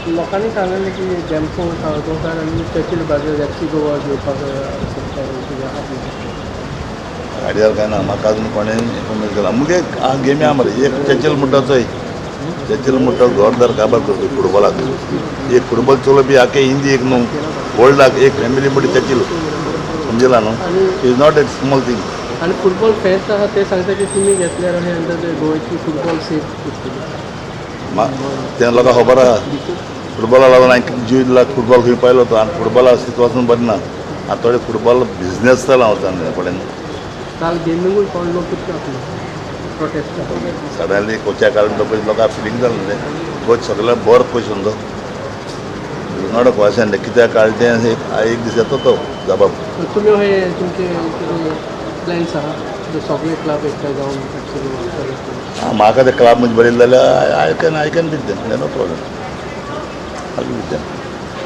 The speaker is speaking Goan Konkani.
लोकांनी सांगलें की डेम्पो साळगांवकार आनी चर्चिल ब्रदर्स एफसी गोवा घेवपाक सोदता कितें आहा. आयडिया काय ना म्हाका, अजून कोणें इन्फॉर्मेशन केला. मुगे गेमी आहा मरे. एक चर्चिल म्हणटा चोय, चर्चिल म्हणटा जोरदार काबार करता फुटबॉलाक. एक फुटबॉल चलोवपी आखे हिंदी एक न्हू, वर्ल्डाक एक फॅमिली म्हणटा चर्चिल, समजला न्हू? Is not a small thing. आनी फुटबॉल फॅन्स आहा ते सांगता की तुमी घेतल्यार अशें अंदाजे गोंयची फुटबॉल सेफ उरतली. ते लोकांक खबर आहा. फुटबॉला लागून हांवें कितें जीव दिला. फुटबॉल खंय पायलो तो. आनी फुटबॉला सिचुएशन बरें ना आतां. थोडे फुटबॉल बिजनेस जाला वचून कडेन. काल गेमींगूय कोण लोक कितलो आसलो प्रोटेस्ट? सडनली कोच्या कारण तो लोकांक फिलींग जालें तें. कोच सगळें बरो कोच समजो, not a question. कित्याक काडलें तें एक एक दीस येतो तो जबाब. तुमी अशें तुमचे कितें प्लॅन्स आहा, सगळे क्लब एकठांय जावन एफसी गोवा? आं, म्हाका ते क्लब म्हणजे बरयलें जाल्यार I can with them, no problem. I with them.